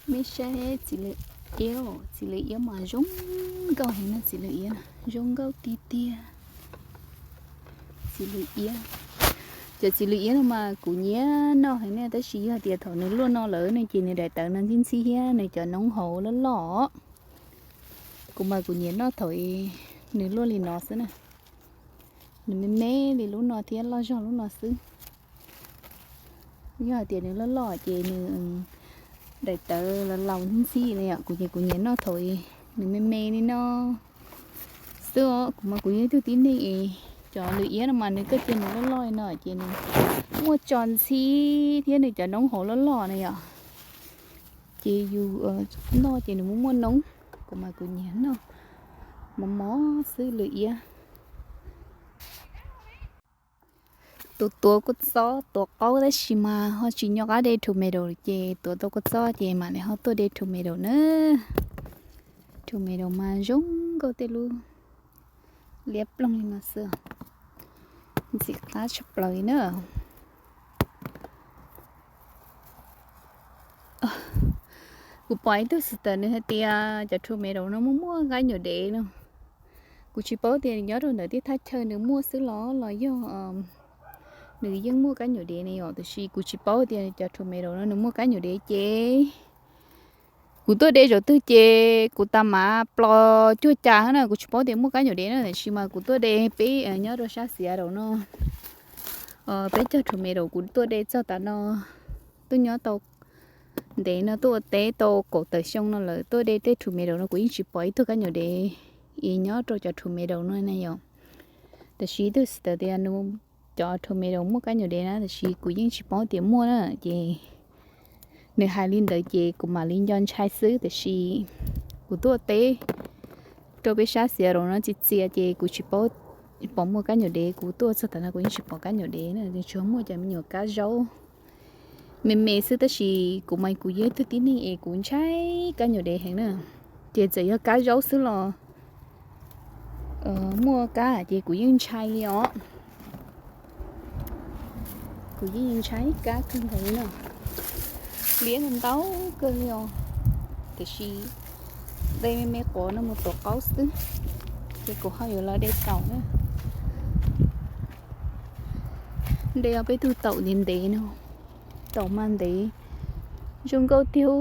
Mej saib txiv lws iab, txiv lws iab mas zoo nkauj heev na, txiv lws iab na zoo nkauj tiag tiag. Txiv lws iab, cov txiv lws iab no mas kuv nyiam noj heev na, tab sis yog tias thaum nws luaj no lawm no ces nws daim tawv no ntxhib ntxhib thiab nws cov noob hauv loj loj. Kuv mas kuv nyiam noj thaum nws luaj li no xwb na. Nws me me li lub no thiab loj zog lub no xwb. Yog hais tias nws loj loj ces nws daim tawv laus laus ntxhib ntxhib na yom, kuv ces kuv nyiam noj thaum nws me me li no xwb os. Kuv mas kuv yog ib tug tib neeg es cov lws iab no mas nws koj cia nws loj loj li no ces nws muaj tso ntxhib thiab nws cov noob hauv loj loj na yom. Ces yus noj ces nws muaj muaj noob, kuv mas kuv nyiam noj mos mos xwb lws iab. Tus tuav kua txob tuav qaub tab sis mas ho tsis nco qab de tomato ces tuav tau kua txob ces mam li ho tuaj de tomato na. Tomato mas zoo nkauj tej lub liab ploog li no xwb. Ntxim qab tshaj plaws li na. Kuv pom ib tug sister nws hais tias cov tomato no muaj muaj kab nyuam dev no. Kuv tsis paub tias nyob rau ntawm tej thaj chaw nws muaj xwb los los yog nws yeej muaj kab nyuam dev ne yom, tiam sis kuv tsis paub tias cov tomato no nws muaj kab nyuam dev ces kuv tuaj de zaum twg ces kuv tas mav plo cuaj cas na, kuv tsis paub tias muaj kab nyuam dev na, tiam sis mas kuv tuaj de peb nyob rau sab Seattle no, peb cog tomato kuv tuaj de txog tav no, tuaj nyob tau ntev no tuaj ua teb tau kaum tawm xyoo no lawm, tuaj de tej tomato no kuv yeej tsis pom ib tug kab nyuam dev es nyob rau cov tomato no na yom. Tab sis ib tug sister tias nws cov tomato muaj kab nyuam dev na, tab sis kuv yeej tsis paub tias muaj na, ces nws hais li ntawd ces kuv mam li nco ntshai xwb, tab sis kuv tuaj teb rau peb sab Seattle no txias txias ces kuv tsis paub pom muaj kab nyuam dev, kuv tuaj txog tav no kuv yeej tsis pom kab nyuam dev na, tsuas muaj cov me nyuam kab zaub me me xwb, tab sis kuv mas kuv yog ib tug tib neeg es kuv ntshai kab nyuam dev heev na, ces txawm yog kab zaub xwb los muaj kab ces kuv yeej ntshai li os. Kuv yeej ntshai kab kawg nkaus li na. Liab ntau kawg li os. Tiam sis de me me quav no mus tuav qaub xwb, ces kuv ho yuav los de taum na. De peb tug taum ntev ntev no, taum mas ntev zoo nkauj tiag.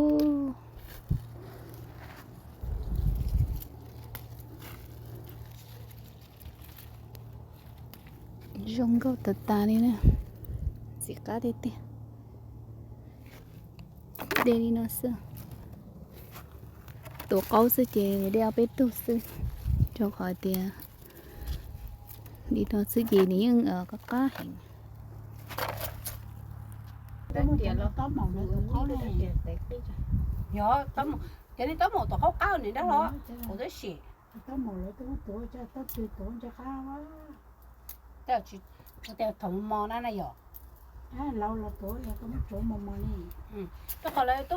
Zoo nkauj tas tas li na, ntxim qab tiag tiag. De li no xwb, tuav qaub xwb ces de ob peb tug xwb, rau qhov tias li no xwb ces nws yeej qab qab heev. Yog, cov niag taub maum tuav qaub qab nws dab los kuv twb sim. Tias thaum mos na na yom. Rau qhov lawv tuaj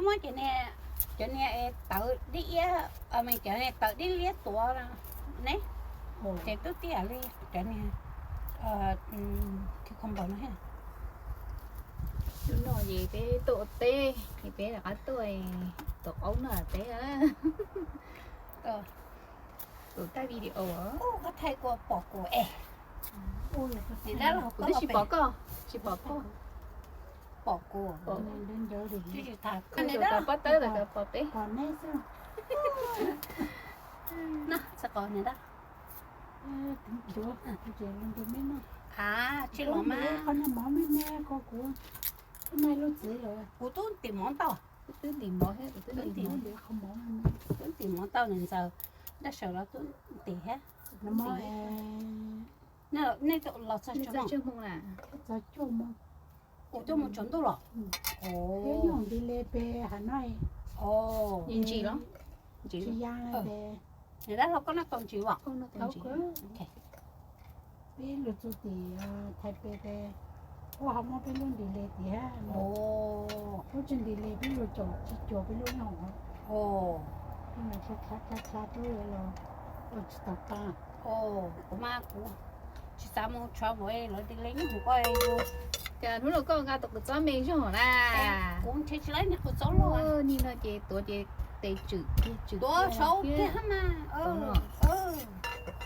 muab cov niag tawv dib iab, cov niag tawv dib liab tuav ne, ces twb tib yam li cov niag cucumber no thiab. Hnub no ces peb tuaj ua teb, ces peb rov qab tuaj tuav qaub noj teb. Tus thaij video, kuv twb tsis pom koj, tsis pom koj. Pom kuv, twb tsis tham. Pob tawb los pom peb. No, txog qos niam da. A, tsis los mas. Kuv tub ntim mov ntau. Tub ntim mov thiab, kuv tub ntim mov ntau nws ntxaws, dab sawv los tub ntim thiab. Nej los txog cuaj moos na? Kuv tuaj mus tsaus ntuj los? Thiab nyob nti le pem hav no. Ntsis los? Tsis ya pem. Niam dab laug koj noj tau ntsis los? Peb lug txug tim Thaib Pem pem, puab ho muab peb lub nti le tiav. Puab tsis nti le peb lug caum tsis cuag peb lub nyob hov. Peb mus dlha dlha dlha dlha tub los ua tsis tau tag. Kuv mas kuv tsis xav mus tshuav mus lawv nti le nyob hov koj. Cas hnub no koj nqa tus kua txob me zog na? Kuv nrhiav tsis tau niag kua txob loj. Nim no ces tuav ces tes tswm kiag tswm tuav saud kiag mas.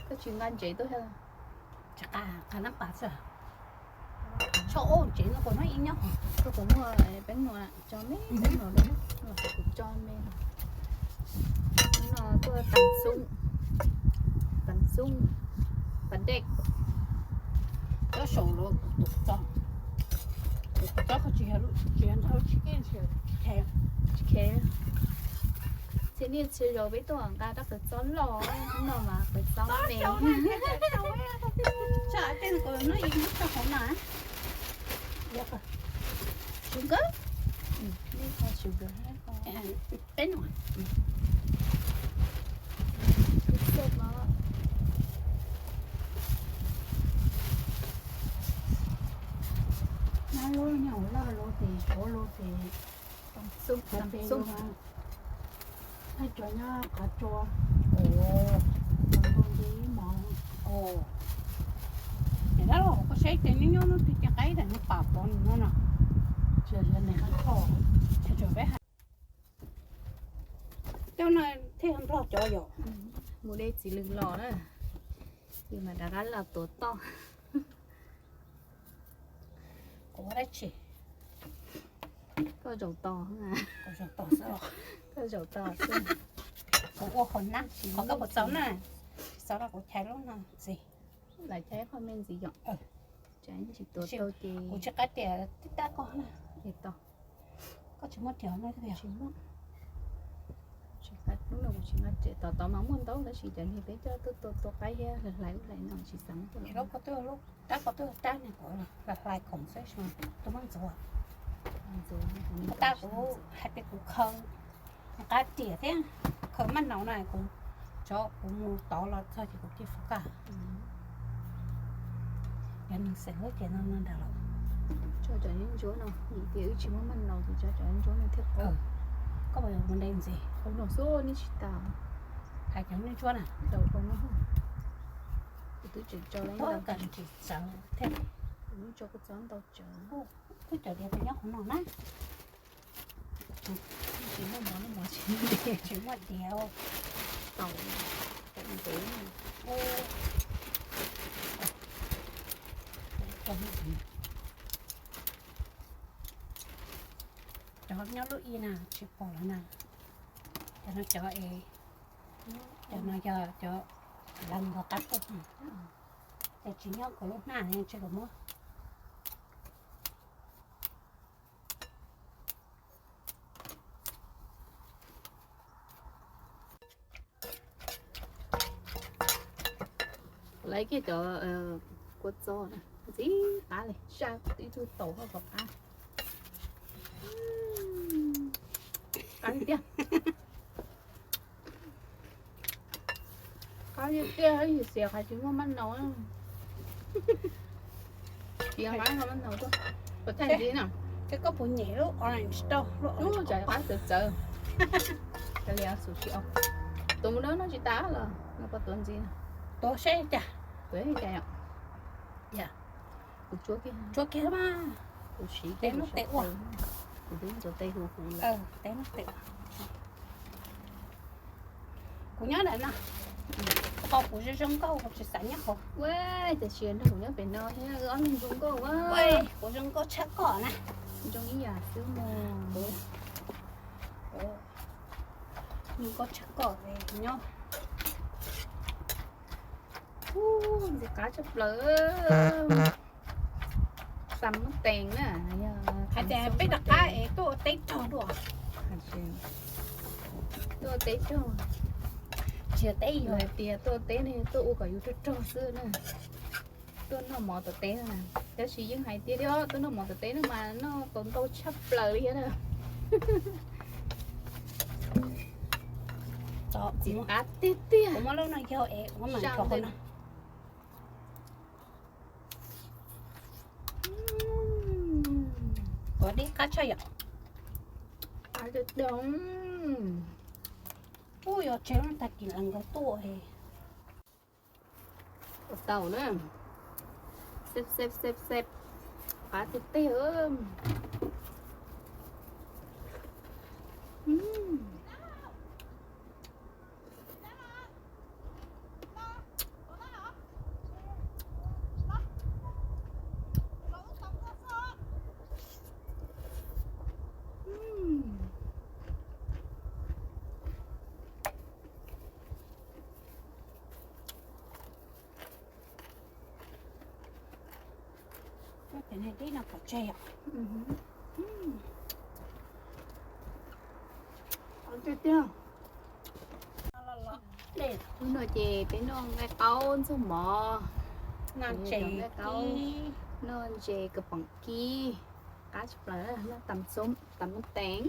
Koj tsis nqa ntsev tuaj thiab? Tsis nqa, nqa nab pas xwb. Tso ub, ntsev no kuv nyob ib nyob. Koj puas muaj peeb no? Tso me peeb no, kuv tso me no. No tuaj tas xub, tas xub, pas dej. Cov saum los kuv tus txob, tus txob qhov tsis yog lub, tsis yog nrog lub tsis kij, tsis khev. Txhia niaj txhia zaus peb tuaj nqa rab kua txob loj, no mas kua txob me. Tso tej no kuv no ib muab tso hauv no. Sugar, sugar, peb no. Nab lub nyuag loj lub ces tshuav lub ces, tam xub, tam xub. Thaij cov nyob qhov tsua, tam nkaus nce ib mov. Ces dab laug koj saib ces nyob nyob no twb cia qaib tam nws pam pov nws no no. Tsis yog nws qab kho, tsis tsuas peb hais. Coj no thiaj nplog cov yom. Mus de txiv lws los na, es mas rov qab los tuav toj. Kuv ua dab tsi? Koj zaum tos, kuv zaum tos xwb. Koj zaum tos xwb. Kuv ua qhov nab, qhov koj puas txaus na? Tsis txaus no kuv chais lub no ntxiv. Lam chais qhov me ntxiv yom. Tsis tuav tau ces kuv tsis qab tias tib tab koj na. Es tos. Koj tsis muab riam no thiab? Tsis muab. Tsis qab, lub no kuv tsis nqa riam, tom tod mas muaj ntau tab sis cov niag peb coj tuaj tua tua qaib thiab hlais hlais ub hlais no tsis xav muab coj los. Lub ko twb, tab ko twb tab niag kuv hlais khoom xwb, tus muab ntxuav. Tab kuv hais tias kuv khaws qab riam thiab khaws maj naus na, kuv tso kuv mus tod los txog ces kuv cia fov kaj. Cov neeg xeem huab ces no no nrad los. Tso cov ntsuab no, vim tias wb tsis muaj maj naus ces tso cov ntsuab no thiaj qab. Koj puas yuav mus de ntxiv? Qhov no xwb nej tsis tas. Hais cov ntsuab na. Daus qhov no. Kuv twb tseem tso lawm. Koj tsis txawv thiab. Kuv tso kuv txob ntau tsawv. Kuv cov diav puas nyob qhov no na? Tsis muaj mov, muaj mov tsis muaj diav. Tsis muaj diav. Tau, tau ntev. Cov nyob lub ib na tsis pom lawm na. Cov no cov es, cov no yog cov lawv nkaus qab tuaj, ces tsis nyob kuv lub hnab tsis los muab. Lawv kiag cov kua txob ntxim qab li, saj ib tug taus haj pom qab. Qab tiag. Qab tiag tiag, yus xiav qhov tsis muaj maj naus. Xiav qhov maj naus tuaj, kuv thaij ntxiv na. Ces koj puas nyem lub orange tau, lub orange, cov qab txawv txawv. Cov li xus tsis, tus mus dawb no tsis tas los no koj tuav ntxiv. Tuav seb cas. Tuav cas yom. Kuv tsuab kiag, tsuab kiag mas. Kuv siv teb no tes ua, kuv twb ntxuav tes huv huv lawm. Kuv nyob ntawm no, qhov kuv zoo zoo nkauj kuv tsis xav nyob hauv. Ua cas tsis nrog kuv nyob pem no thiab, wb ob leeg zoo nkauj ua. Kuv zoo nkauj tshaj koj na. Zoo ib yam xwb mog. Zoo nkauj tshaj koj nyob. Ntxim qab tshaj plaws. Xam muab tees na, hais tias peb rov qab es tuaj ua teb rog dua. Tuaj ua teb rog, tsis yog teb, yog hais tias tuaj ua teb ne, tuaj ua kom yus rog rog xwb na. Tuaj noj mov tom teb na, tab sis yeej hais tias tuaj noj mov tom teb no mas noj tau ntau tshaj plaws li thiab na. Ntxim qab tiag tiag. Tuav dib qab tshaj yom. Ub, yuav tseg lub tag kis lees nkawd tuaj. Ua tau na. Xeb xeb xeb xeb. Qab tiag tiag. Cov no dib no pov tseg os. Tiag tiag. Hnub no ces peb noj nqaij qaub ntxuag mov, noj ntses, noj ntses kos poom kib, qab tshaj plaws, noj tas mab teev.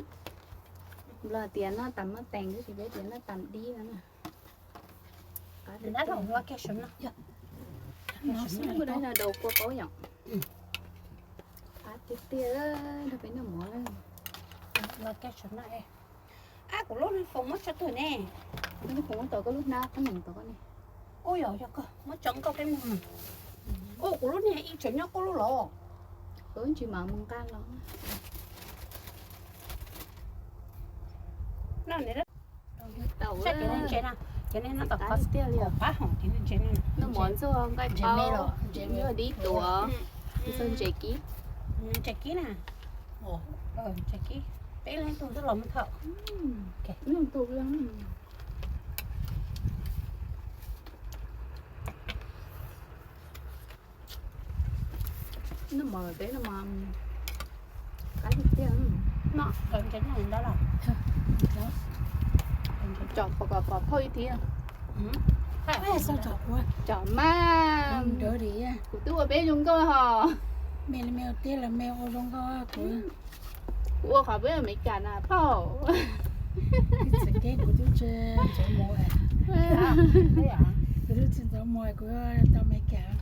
Nplog tias noj tas mab teev, tab sis peb tias noj tas dib no na. Qab tiag tiag. Ua dab no daus kua paub yom. Qab tiag tiag, nrog peb noj mov. Ab, kuv lub foom muab tso tuag ne. Lub foom muab tau koj lub hnab qab nees tau koj ne. Ub, yog yog koj muab tso nkauj peb mus. Ub, kuv lub niag ib tseem nyob koj lub los. Ub, tsis mam mus nqa los. Tau, ces ntses no, ces nej no tom qab tiag li os. Noj mov ntxuag nqaij qaub, ntxuag dib tuav, ntxuag ntses kib. Ntses kib na. Ntses kib. Peb leej tug twb los mus thaum. Leej tug. Noj mov peb no mas qab tiag tiag. No, ntses no ntawd los. Tsom pom kom pom phauj ib thiab. Tsom mas. Kuv twb ua peb zoo nkauj hos. Me me tiag los me ua zoo nkauj kuv. Kuv ua qhov peb Amelikas na phauj. Txawm kev kuv twb tsis ntxuav mus, kuv twb tsis ntxuav mus kuv tau Amelikas.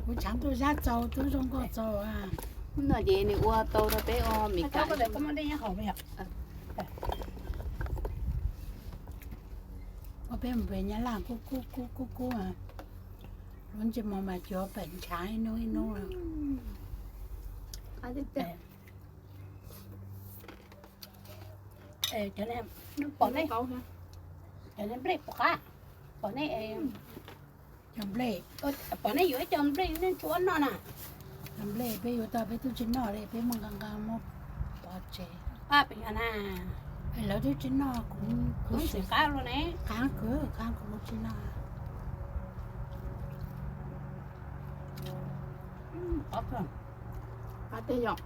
Kuv tshav ntuj zab txaus twb zoo nkauj txaus. No ces nws ua tau rau peb ua Amelikas. Ua peb mus pem Nyab Laj kub kub kub kub kub, lub ntsej muag mas cuag pem ntshav ib hnub ib hnub. Pom nej, cov nplej puas qab, pom nej, cov nplej, pom nej yuav ib co nplej nej tsuab noj na. Cov nplej peb yuav tau peb twb tsis noj li, peb muaj nqa nqa muab pov tseg. Peb yog na, lawv twb tsis noj kuv, kuv ntxim qab los ne. Qab kuv, qab kuv tsis noj. Qab tiag yom.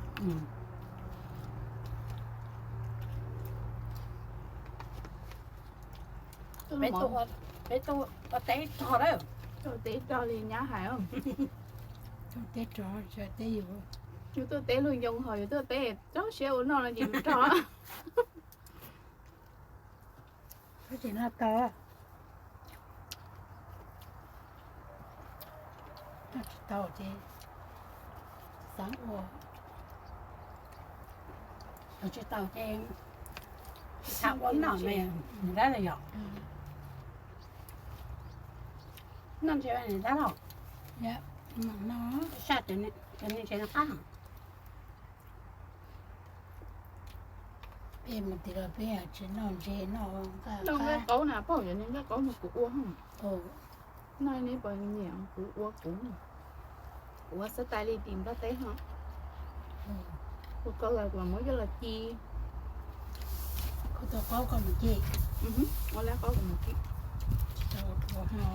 Peb tuaj, peb tuaj ua teb rog lawm. Tuaj teb rog li nyab hais. Tuaj teb rog, teb yus. Yus tuaj teb luag yoo hos yus tuaj teb rog siab ua noj no ces yus rog. Tsis noj tau, noj tsis tau ces xav ua, noj tsis tau ces xav ua noj me dab los yom. Noj ntses dab los, saj cov ntses no qab. Peb mus tim los peb tsis noj ntses noj nqaij qaub na, pom yog nqaij qaub no kuv ua. Noj neb puas nyiam kuv ua kuv, kuv ua xab tais li tim Nplog teb ho. Ua koj los kuv muab coj los ci. Koj tau qaub koj mus ci. Ua lab qaub kuv mus ci. Tsis tau ua no.